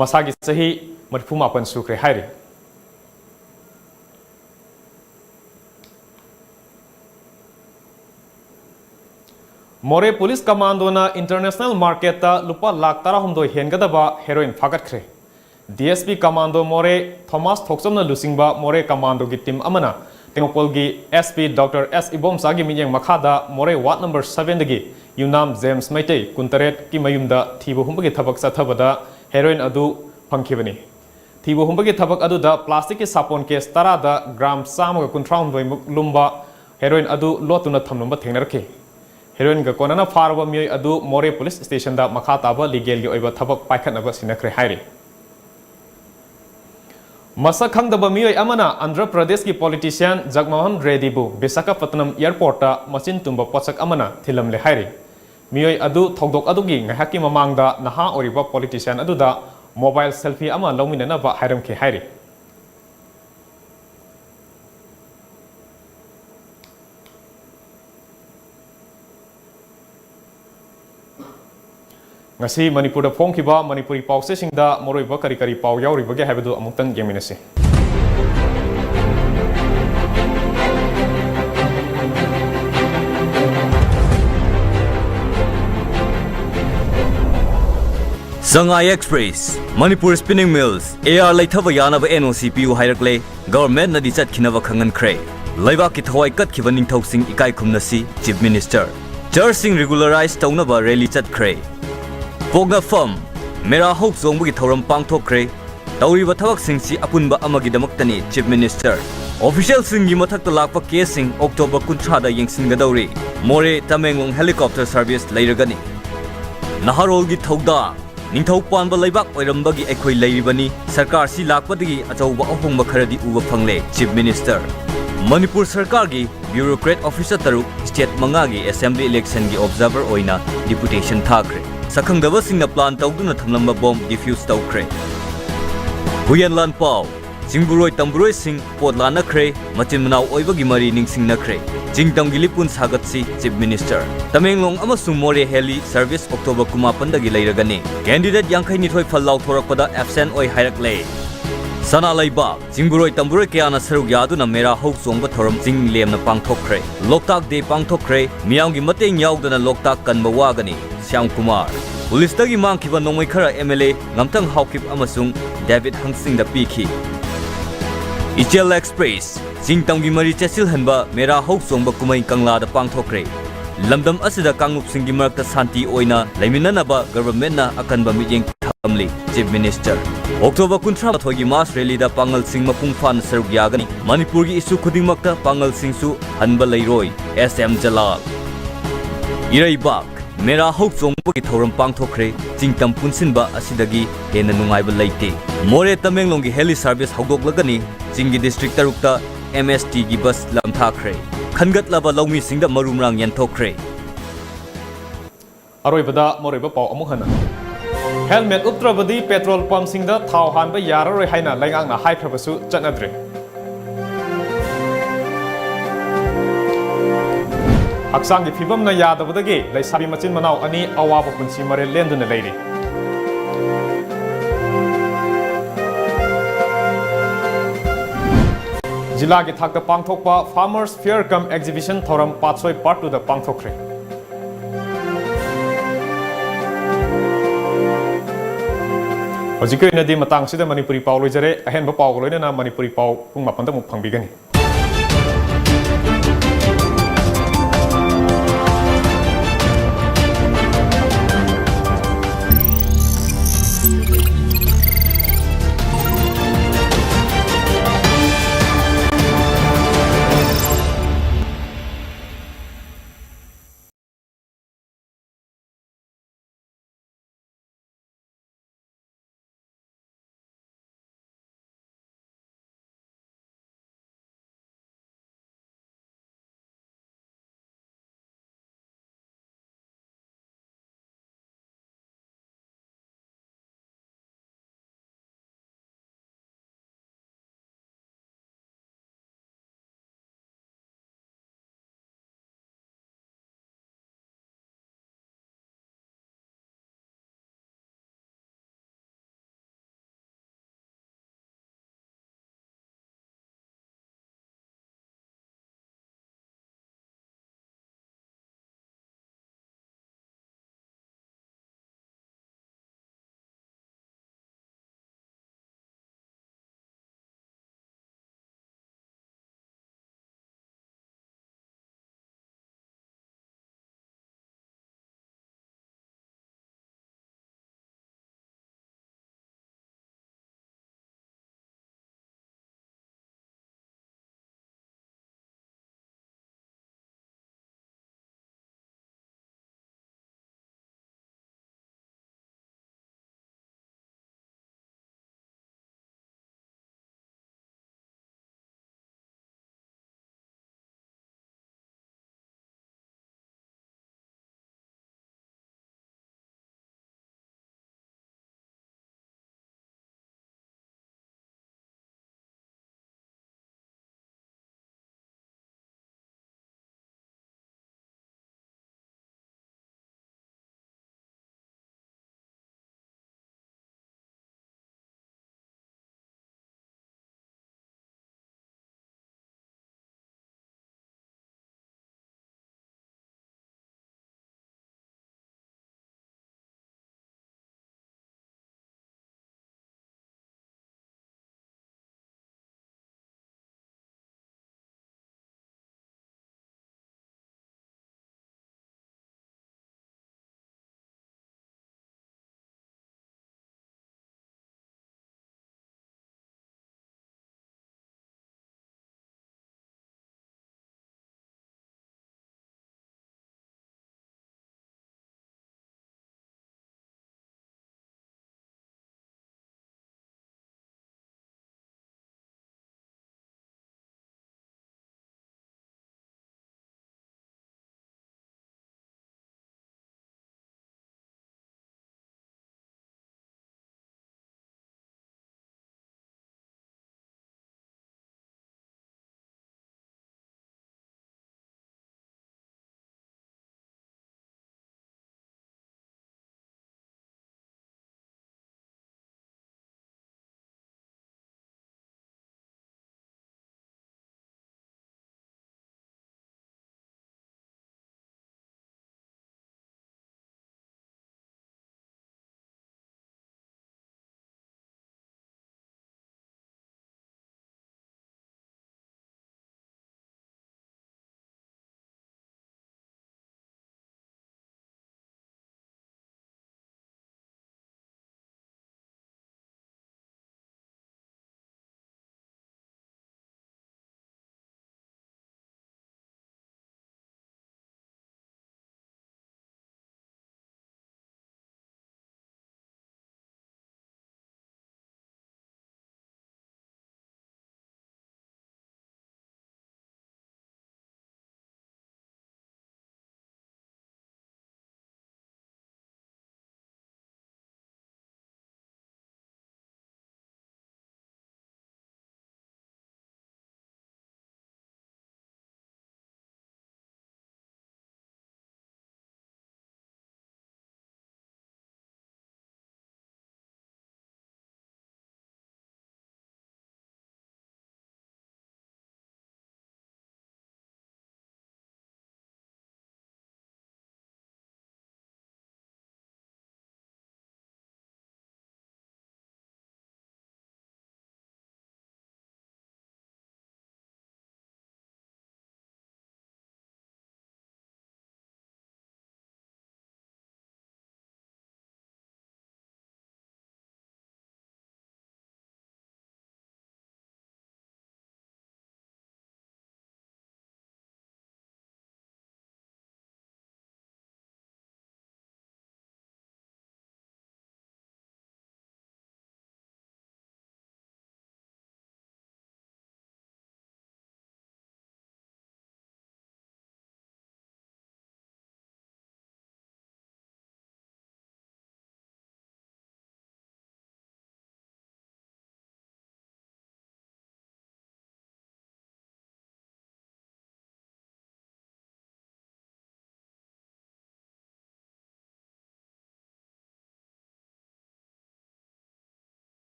ꯃꯁꯥꯒꯤ ꯆꯍꯤ ꯃꯔꯤꯐꯨ ꯃꯥꯄꯟ ꯁꯨꯈ꯭ꯔꯦ ꯍꯥꯏꯔꯤ꯫ ꯃꯣꯔꯦ ꯄꯨꯂꯤꯁ ꯀꯃꯥꯟꯗꯣꯅ ꯏꯟꯇꯔꯅꯦꯁꯅꯦꯜ ꯃꯥꯔꯀꯦꯠꯇ ꯂꯨꯄꯥ ꯂꯥꯈ ꯇꯔꯥꯍꯨꯝꯗꯣꯏ ꯍꯦꯟꯒꯗꯕ ꯍꯦꯔꯣꯏꯟ ꯐꯥꯒꯠꯈ꯭ꯔꯦ꯫ D S P commando Moreh Thomas ꯊꯣꯛꯆꯝꯅ ꯂꯨꯆꯤꯡꯕ ꯃꯣꯔꯦ ꯀꯃꯥꯟꯗꯣꯒꯤ ꯇꯤꯝ ꯑꯃꯅ ꯇꯦꯡꯅꯧꯄꯜꯒꯤ ꯑꯦꯁ ꯄꯤ ꯗꯣꯛꯇꯔ ꯑꯦꯁ ꯏꯕꯣꯝꯆꯥꯒꯤ ꯃꯤꯠꯌꯦꯡ ꯃꯈꯥꯗ ꯃꯣꯔꯦ ꯋꯥꯔꯗ ꯅꯝꯕꯔ ꯁꯚꯦꯟꯗꯒꯤ ꯌꯨꯝꯅꯥꯝ ꯖꯦꯝꯁ ꯃꯩꯇꯩ ꯀꯨꯟꯇꯔꯦꯠꯀꯤ ꯃꯌꯨꯝꯗ ꯊꯤꯕ ꯍꯨꯝꯕꯒꯤ ꯊꯕꯛ ꯆꯠꯊꯕꯗ ꯍꯦꯔꯣꯏꯟ ꯑꯗꯨ ꯐꯪꯈꯤꯕꯅꯤ꯫ ꯊꯤꯕ ꯍꯨꯝꯕꯒꯤ ꯊꯕꯛ ꯑꯗꯨꯗ ꯄ꯭ꯂꯥꯁꯇꯤꯛꯀꯤ ꯁꯥꯄꯣꯟ ꯀꯦꯁ ꯇꯔꯥꯗ ꯒ꯭ꯔꯥꯝ ꯆꯥꯝꯃꯒ ꯀꯨꯟꯊ꯭ꯔꯥꯍꯨꯝꯗꯣꯏ ꯃꯨꯛ ꯂꯨꯝꯕ ꯍꯦꯔꯣꯏꯟ ꯑꯗꯨ ꯂꯣꯠꯇꯨꯅ ꯊꯝꯂꯝꯕ ꯊꯦꯡꯅꯔꯛꯈꯤ꯫ ꯍꯦꯔꯣꯏꯟꯒ ꯀꯣꯟꯅꯅ ꯐꯥꯔꯕ ꯃꯤꯑꯣꯏ ꯑꯗꯨ ꯃꯣꯔꯦ ꯄꯨꯂꯤꯁ ꯁ꯭ꯇꯦꯁꯟꯗ ꯃꯈꯥ ꯇꯥꯕ ꯂꯤꯒꯦꯜꯒꯤ ꯑꯣꯏꯕ ꯊꯕꯛ ꯄꯥꯏꯈꯠꯅꯕ ꯁꯤꯟꯅꯈ꯭ꯔꯦ ꯍꯥꯏꯔꯤ꯫ ꯃꯁꯛ ꯈꯪꯗꯕ ꯃꯤꯑꯣꯏ ꯑꯃꯅ ꯑꯟꯙ꯭ꯔ ꯄ꯭ꯔꯗꯦꯁꯀꯤ ꯄꯣꯂꯤꯇꯤꯁꯤꯌꯥꯟ ꯖꯒꯃꯣꯍꯟ ꯔꯦꯗꯤꯕꯨ ꯕꯤꯁꯥꯈꯥꯄꯠꯅꯝ ꯑꯦꯌꯔꯄꯣꯔꯠꯇ ꯃꯆꯤꯟ ꯇꯨꯝꯕ ꯄꯣꯠꯁꯛ ꯑꯃꯅ ꯊꯤꯜꯂꯝꯂꯦ ꯍꯥꯏꯔꯤ꯫ ꯃꯤꯑꯣꯏ ꯑꯗꯨ ꯊꯧꯗꯣꯛ ꯑꯗꯨꯒꯤ ꯉꯥꯏꯍꯥꯛꯀꯤ ꯃꯃꯥꯡꯗ ꯅꯍꯥ ꯑꯣꯏꯔꯤꯕ ꯄꯣꯂꯤꯇꯤꯁꯤꯌꯥꯟ ꯑꯗꯨꯗ ꯃꯣꯕꯥꯏꯜ ꯁꯦꯜꯐꯤ ꯑꯃ ꯂꯧꯃꯤꯟꯅꯅꯕ ꯍꯥꯏꯔꯝꯈꯤ ꯍꯥꯏꯔꯤ꯫ ꯉꯁꯤ ꯃꯅꯤꯄꯨꯔꯗ ꯐꯣꯡꯈꯤꯕ ꯃꯅꯤꯄꯨꯔꯤ ꯄꯥꯎꯆꯦꯁꯤꯡꯗ ꯃꯔꯨꯑꯣꯏꯕ ꯀꯔꯤ ꯀꯔꯤ ꯄꯥꯎ ꯌꯥꯎꯔꯤꯕꯒꯦ ꯍꯥꯏꯕꯗꯨ ꯑꯃꯨꯛꯇꯪ ꯌꯦꯡꯃꯤꯟꯅꯁꯤ꯫ Sangai express, Manipur spinning mills, A R ꯂꯩꯊꯕ ꯌꯥꯅꯕ ꯑꯦꯟ ꯑꯣ ꯁꯤ ꯄꯤꯌꯨ ꯍꯥꯏꯔꯛꯂꯦ꯫ ꯒꯚꯔꯟꯃꯦꯟꯠꯅꯗꯤ ꯆꯠꯈꯤꯅꯕ ꯈꯪꯍꯟꯈ꯭ꯔꯦ꯫ ꯂꯩꯕꯥꯛꯀꯤ ꯊꯋꯥꯏ ꯀꯠꯈꯤꯕ ꯅꯤꯡꯊꯧꯁꯤꯡ ꯏꯀꯥꯏ ꯈꯨꯝꯅꯁꯤ, ꯆꯤꯐ ꯃꯤꯅꯤꯁꯇꯔ꯫ ꯆꯔꯆꯁꯤꯡ ꯔꯤꯒꯨꯂꯔꯥꯏꯖ ꯇꯧꯅꯕ ꯔꯦꯂꯤ ꯆꯠꯈ꯭ꯔꯦ꯫ ꯄꯣꯛꯅꯐꯝ ꯃꯦꯔꯥ ꯍꯧ ꯆꯣꯡꯕꯒꯤ ꯊꯧꯔꯝ ꯄꯥꯡꯊꯣꯛꯈ꯭ꯔꯦ꯫ ꯇꯧꯔꯤꯕ ꯊꯕꯛꯁꯤꯡꯁꯤ ꯑꯄꯨꯟꯕ ꯑꯃꯒꯤꯗꯃꯛꯇꯅꯤ, ꯆꯤꯐ ꯃꯤꯅꯤꯁꯇꯔ꯫ ꯑꯣꯐꯤꯁꯤꯌꯦꯜꯁꯤꯡꯒꯤ ꯃꯊꯛꯇ ꯂꯥꯛꯄ ꯀꯦꯁꯁꯤꯡ ꯑꯣꯛꯇꯣꯕꯔ ꯀꯨꯟꯊ꯭ꯔꯥꯗ ꯌꯦꯡꯁꯤꯟꯒꯗꯧꯔꯤ꯫ ꯃꯣꯔꯦ ꯇꯃꯦꯡꯂꯣꯡ ꯍꯦꯂꯤꯀꯣꯞꯇꯔ ꯁꯔꯚꯤꯁ ꯂꯩꯔꯒꯅꯤ꯫ ꯅꯍꯥꯔꯣꯜꯒꯤ ꯊꯧꯗꯥꯡ꯫ ꯅꯤꯡꯊꯧ ꯄꯥꯟꯕ ꯂꯩꯕꯥꯛ ꯑꯣꯏꯔꯝꯕꯒꯤ ꯑꯩꯈꯣꯏ ꯂꯩꯔꯤꯕꯅꯤ꯫ ꯁꯔꯀꯥꯔꯁꯤ ꯂꯥꯛꯄꯗꯒꯤ ꯑꯆꯧꯕ ꯑꯍꯣꯡꯕ ꯈꯔꯗꯤ ꯎꯕ ꯐꯪꯂꯦ, Chief Minister꯫ ꯃꯅꯤꯄꯨꯔ ꯁꯔꯀꯥꯔꯒꯤ bureaucrat officer ꯇꯔꯨꯛ, state ꯃꯉꯥꯒꯤ assembly election ꯒꯤ observer ꯑꯣꯏꯅ deputation ꯊꯥꯈ꯭ꯔꯦ꯫ ꯁꯛꯈꯪꯗꯕꯁꯤꯡꯅ plan ꯇꯧꯗꯨꯅ ꯊꯝꯂꯝꯕ bomb defuse ꯇꯧꯈ꯭ꯔꯦ꯫ ꯍꯨꯏꯌꯦꯟ ꯂꯥꯟ ꯄꯥꯎ꯫ ꯆꯤꯡꯕꯨꯔꯣꯏ ꯇꯝꯕꯨꯔꯣꯏꯁꯤꯡ ꯄꯣꯠ ꯂꯥꯟꯅꯈ꯭ꯔꯦ, ꯃꯆꯤꯟ ꯃꯅꯥꯎ ꯑꯣꯏꯕꯒꯤ ꯃꯔꯤ ꯅꯤꯡꯁꯤꯡꯅꯈ꯭ꯔꯦ꯫ ꯆꯤꯡ ꯇꯝꯒꯤ ꯂꯤꯄꯨꯟ ꯁꯥꯒꯠꯁꯤ, Chief Minister꯫ ꯇꯃꯦꯡꯂꯣꯡ ꯑꯃꯁꯨꯡ ꯃꯣꯔꯦ heli service October ꯀꯨꯟꯃꯥꯄꯟꯗꯒꯤ ꯂꯩꯔꯒꯅꯤ꯫ Candidate ꯌꯥꯡꯈꯩꯅꯤꯊꯣꯏ ꯐꯜ ꯂꯥꯎꯊꯣꯔꯛꯄꯗ absent ꯑꯣꯏ ꯍꯥꯏꯔꯛꯂꯦ꯫ ꯁꯅꯥ ꯂꯩꯕꯥꯛ꯫ ꯆꯤꯡꯕꯨꯔꯣꯏ ꯇꯝꯕꯨꯔꯣꯏ ꯀꯌꯥꯅ ꯁꯔꯨꯛ ꯌꯥꯗꯨꯅ ꯃꯦꯔꯥ ꯍꯧ ꯆꯣꯡꯕ ꯊꯧꯔꯝ ꯆꯤꯡ ꯂꯦꯝꯅ ꯄꯥꯡꯊꯣꯛꯈ꯭ꯔꯦ꯫ ꯂꯣꯛꯇꯥꯛ Day ꯄꯥꯡꯊꯣꯛꯈ꯭ꯔꯦ꯫ ꯃꯤꯌꯥꯝꯒꯤ ꯃꯇꯦꯡ ꯌꯥꯎꯗꯅ ꯂꯣꯛꯇꯥꯛ ꯀꯟꯕ ꯋꯥꯒꯅꯤ꯫ ꯁ꯭ꯌꯥꯝ ꯀꯨꯃꯥꯔ꯫ ꯄꯨꯂꯤꯁꯇꯒꯤ ꯃꯥꯡꯈꯤꯕ ꯅꯣꯡꯃꯩ ꯈꯔ MLA ꯉꯝꯊꯪ ꯍꯥꯎꯈꯤꯞ ꯑꯃꯁꯨꯡ ꯗꯦꯕꯤꯠ ꯍꯪꯁꯤꯡꯗ ꯄꯤꯈꯤ꯫ ꯏꯆꯦꯜ Express꯫ ꯆꯤꯡ ꯇꯝꯒꯤ ꯃꯔꯤ ꯆꯦꯠꯁꯤꯜꯍꯟꯕ ꯃꯦꯔꯥ ꯍꯧ ꯆꯣꯡꯕ ꯀꯨꯝꯍꯩ ꯀꯪꯂꯥꯗ ꯄꯥꯡꯊꯣꯛꯈ꯭ꯔꯦ꯫ ꯂꯝꯗꯝ ꯑꯁꯤꯗ ꯀꯥꯡꯂꯨꯞꯁꯤꯡꯒꯤ ꯃꯔꯛꯇ ꯁꯥꯟꯇꯤ ꯑꯣꯏꯅ ꯂꯩꯃꯤꯟꯅꯅꯕ government ꯅ ꯑꯀꯟꯕ ꯃꯤꯠꯌꯦꯡ ꯊꯝꯂꯤ, Chief Minister꯫ October ꯀꯨꯟꯊ꯭ꯔꯥ ꯃꯥꯊꯣꯏꯒꯤ mass rally ꯗ ꯄꯥꯡꯒꯜꯁꯤꯡ ꯃꯄꯨꯡ ꯐꯥꯅ ꯁꯔꯨꯛ ꯌꯥꯒꯅꯤ꯫ ꯃꯅꯤꯄꯨꯔꯒꯤ issue ꯈꯨꯗꯤꯡꯃꯛꯇ ꯄꯥꯡꯒꯜꯁꯤꯡꯁꯨ ꯍꯟꯕ ꯂꯩꯔꯣꯏ, S M ꯖꯂꯥꯜ꯫ ꯏꯔꯩꯕꯥꯛ꯫ ꯃꯦꯔꯥ ꯍꯧ ꯆꯣꯡꯕꯒꯤ ꯊꯧꯔꯝ ꯄꯥꯡꯊꯣꯛꯈ꯭ꯔꯦ꯫ ꯆꯤꯡ ꯇꯝ ꯄꯨꯟꯁꯤꯟꯕ ꯑꯁꯤꯗꯒꯤ ꯍꯦꯟꯅ ꯅꯨꯡꯉꯥꯏꯕ ꯂꯩꯇꯦ꯫ ꯃꯣꯔꯦ ꯇꯃꯦꯡꯂꯣꯡꯒꯤ heli service ꯍꯧꯗꯣꯛꯂꯒꯅꯤ꯫ ꯆꯤꯡꯒꯤ district ꯇꯔꯨꯛꯇ M S T ꯒꯤ bus ꯂꯝꯊꯥꯈ꯭ꯔꯦ꯫ ꯈꯟꯒꯠꯂꯕ ꯂꯧꯃꯤꯁꯤꯡꯗ ꯃꯔꯨ ꯃꯔꯥꯡ ꯌꯦꯟꯊꯣꯛꯈ꯭ꯔꯦ꯫ ꯑꯔꯣꯏꯕꯗ ꯃꯔꯨꯑꯣꯏꯕ ꯄꯥꯎ ꯑꯃꯨꯛ ꯍꯟꯅ꯫ Helmet ꯎꯞꯇ꯭ꯔꯕꯗꯤ petrol pump ꯁꯤꯡꯗ ꯊꯥꯎ ꯍꯥꯟꯕ ꯌꯥꯔꯔꯣꯏ ꯍꯥꯏꯅ ꯂꯩꯉꯥꯛꯅ ꯍꯥꯏꯈ꯭ꯔꯕꯁꯨ ꯆꯠꯅꯗ꯭ꯔꯦ꯫ ꯍꯛꯆꯥꯡꯒꯤ ꯐꯤꯕꯝꯅ ꯌꯥꯗꯕꯗꯒꯤ ꯂꯩꯁꯥꯕꯤ ꯃꯆꯤꯟ ꯃꯅꯥꯎ ꯑꯅꯤ ꯑꯋꯥꯕ ꯄꯨꯟꯁꯤ ꯃꯔꯦꯜ ꯂꯦꯟꯗꯨꯅ ꯂꯩꯔꯤ꯫ ꯖꯤꯂꯥꯒꯤ ꯊꯥꯛꯇ ꯄꯥꯡꯊꯣꯛꯄ Farmers Fair cum Exhibition ꯊꯧꯔꯝ ꯄꯥꯠꯁꯣꯏ Part two ꯗ ꯄꯥꯡꯊꯣꯛꯈ꯭ꯔꯦ꯫ ꯍꯧꯖꯤꯛꯀꯤ ꯑꯣꯏꯅꯗꯤ ꯃꯇꯥꯡꯁꯤꯗ ꯃꯅꯤꯄꯨꯔꯤ ꯄꯥꯎ ꯂꯣꯏꯖꯔꯦ꯫ ꯑꯍꯦꯟꯕ ꯄꯥꯎꯒ ꯂꯣꯏꯅꯅ ꯃꯅꯤꯄꯨꯔꯤ ꯄꯥꯎ ꯄꯨꯡ ꯃꯥꯄꯟꯗ ꯑꯃꯨꯛ ꯐꯪꯕꯤꯒꯅꯤ꯫